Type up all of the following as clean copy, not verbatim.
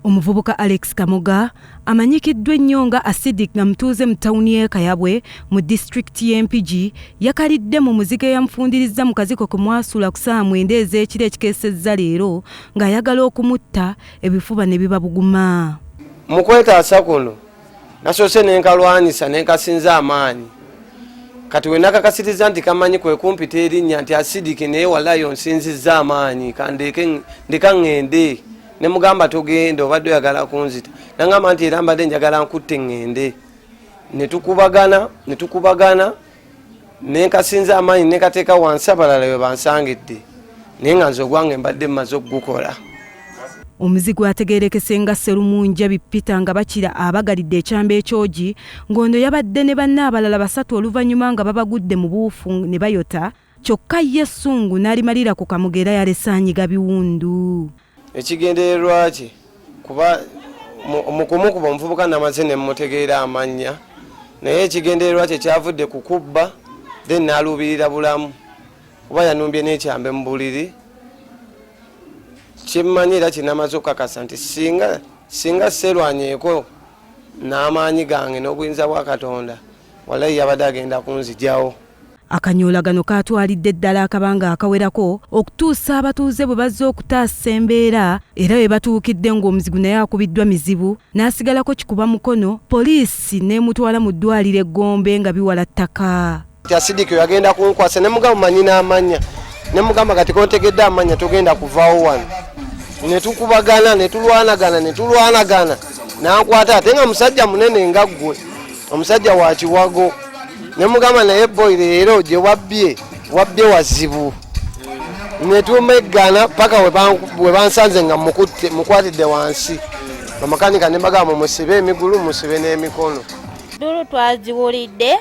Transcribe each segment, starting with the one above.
Omuvubuka Alex Kamoga amanyikiddwa ennyo nga Acidic nga mutuuze mu tawuni y'e Kayabwe mu disitulikiti y'e Mpigi yakalidde mu muzigo eyamufundirizza mu kaziko ke mwasula ku ssaawa 9 ez'ekiro ekikeesezza leero ng'ayagala okumutta ebifuba ne bibabuguma. Mu kwetaasa kuno nasoose ne nkalwanyisa ne nkasinza amaanyi, kati we nakakasiriza nti kamanyi kwe kumpita erinnya nti Acidic, naye walayi onsinzizza amaanyi, kandeke ndeka ŋŋende. Ne mugamba togenda, obadde oyagala kunzita. Nangamba nti era mbadde njagala nkutte ŋŋende. Ne tukubagana ne tukubagana ne nkasinza amaanyi ne nkateeka wansi, abalala we bansangidde, naye nga nze ogwange mbadde mmaze okugukola. Omuzigu ategeerekese nga Sserumunjabi Peter nga bakira abagalidde ekyambe ekyogi, ng'ono yabadde ne banne abalala 3 oluvannyuma nga babagudde mu buufu ne bayota, kyokka ye Ssungu n'alimalira ku Kamoga era yalese anyiga biwundu. Ekigendererwa kye kuba mu kumukuba omuvubuka namaze ne mmutegeera amannya, naye ekigendererwa kye kyavudde ku kubba, then n'aluubirira bulamu kuba yanumbye n'ekyambe mu buliri. Kyemmanyi era kyenamaze okukakasa nti singa seerwanyeeko n'amaanyi gange n'obuyinza bwa Katonda, walayi yabadde agenda kunzigyawo. Akanyoolagano kaatwalidde ddala akabanga akawerako okutuusa abatuuze bwe bazze okutaasa embeera, era we batuukidde ng'omuzigu naye akubiddwa mizibu n'asigalako kikuba mukono, poliisi n'emutwala mu ddwaliro e Gombe nga biwala ttaka. Acidic yagenda kunkwasa ne mugamba manyi n'amannya, ne mugamba kati kontegedde amannya togenda kuvaawo wano. Ne tukubagana ne tulwanagana ne tulwanagana, n'ankwata ate nga musajja munene nga ggwe, omusajja wa kiwago. Ne mugamba naye boy leero gye wabbye wabbye wazibu. Ne tumeggana paka we bansanze nga mukwatidde wansi. Bamakanika ne mbagamba musibe emigulu musibe n'emikono. Ddulu twaziwulidde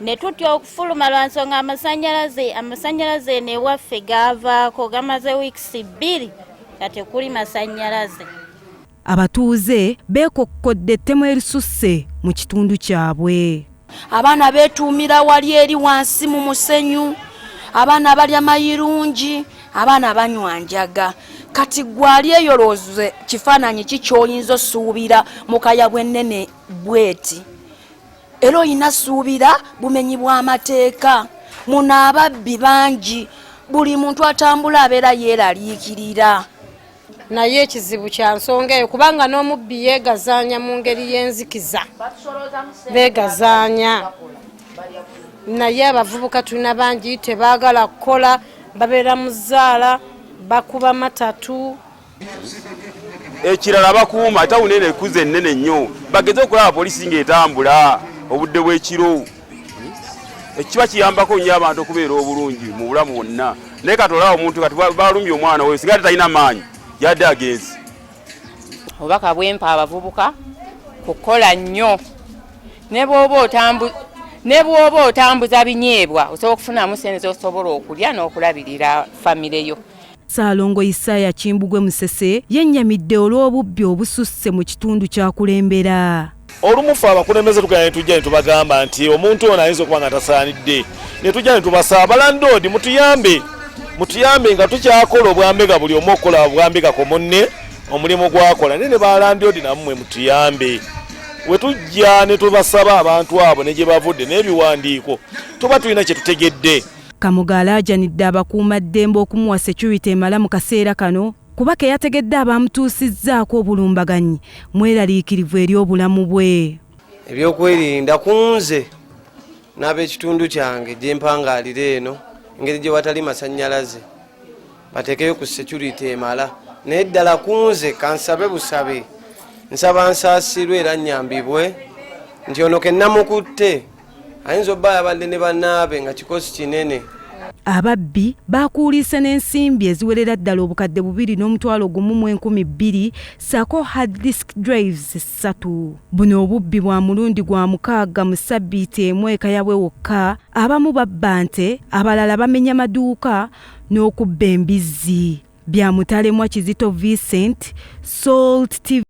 ne tutya okufuluma lwa nsonga amasannyalaze eno ewaffe gaavaako, gamaze weeks 2 nga tekuli masannyalaze. Abatuuze beekokkodde ettemu erisusse mu kitundu kyabwe. Abaana beetuumira wali eri wansi mu musenyu, abaana balya mayirungi, abaana banywa njaga. Kati gwali eyo lowooza kifaananyi ki ky'oyinza osuubira mu Kayabwe ennene bw'eti? Era olina suubira bumenyi bw'amateeka. Muno ababbi bangi, buli muntu atambula abeera yeeraliikirira. Naye ekizibu kya nsonga eyo kubanga n'omubbi yeegazaanya mu ngeri y'enzikiza, beegazaanya. Naye abavubuka tulina bangi tebaagala kukola, babeera mu zzaala, bakuba matatu. Ekirala bakuuma tawuni eno ekuze ennene nnyo, bageze okulaba poliisi ng'etambula obudde bw'ekiro. Ekiba kiyambako nnyo abantu okubeera obulungi mu bulamu bwonna. Naye kati olaba omuntu kati balumbye omwana we, singa talina maanyi yadde agenze. Obubaka bwempa abavubuka kukola nnyo, ne bw'oba otambuza binyeebwa osobola okufunamu ssente z'osobola okulya n'okulabirira famire yo. Ssaalongo Isaaya Kimbugwe Musese yennyamidde olw'obubbi obususse mu kitundu ky'akulembera. Olumu ffe abakulembeze tugenda ne tujja ne tubagamba nti omuntu ono ayinza okuba nga tasaanidde, ne tujja ne tubasaba balandoodi mutuyambe, mutuyambe nga tukyakola obwambega, buli omu okukola obwambega ku munne omulimu gwakola, naye ne balandoodi nammwe mutuyambe. We tujja ne tubasaba abantu abo ne gye bavudde n'ebiwandiiko, tuba tulina kye tutegedde. Kamoga alaajanidde abakuumaddembe okumuwa security emala mu kaseera kano kuba ke yategedde abamutuusizzaako obulumbaganyi mweraliikirivu eri obulamu bwe. Ebyokwerinda ku nze n'ab'ekitundu kyange gye mpangaalira eno, engeri gye watali masannyalaze bateekeyo ku security emala, naye ddala ku nze kansabe busabe, nsaba nsaasirwe era nnyambibwe nti ono ke namukutte ayinza obba yabadde ne bannaabe nga kikosi kinene. Ababbi baakuuliise n'ensimbi eziwerera ddala obukadde bubiri n'omutwalo gumu mu enkumi bbiri ssaako hard disk drives 3. Buno obubbi bwa mulundi gwa 6 mu ssabbiiti emu e Kayabwe wokka, abamu babba nte, abalala bamenya maduuka n'okubba embizzi. Bya Mutalemwa Kizito Vincent, Salt TV.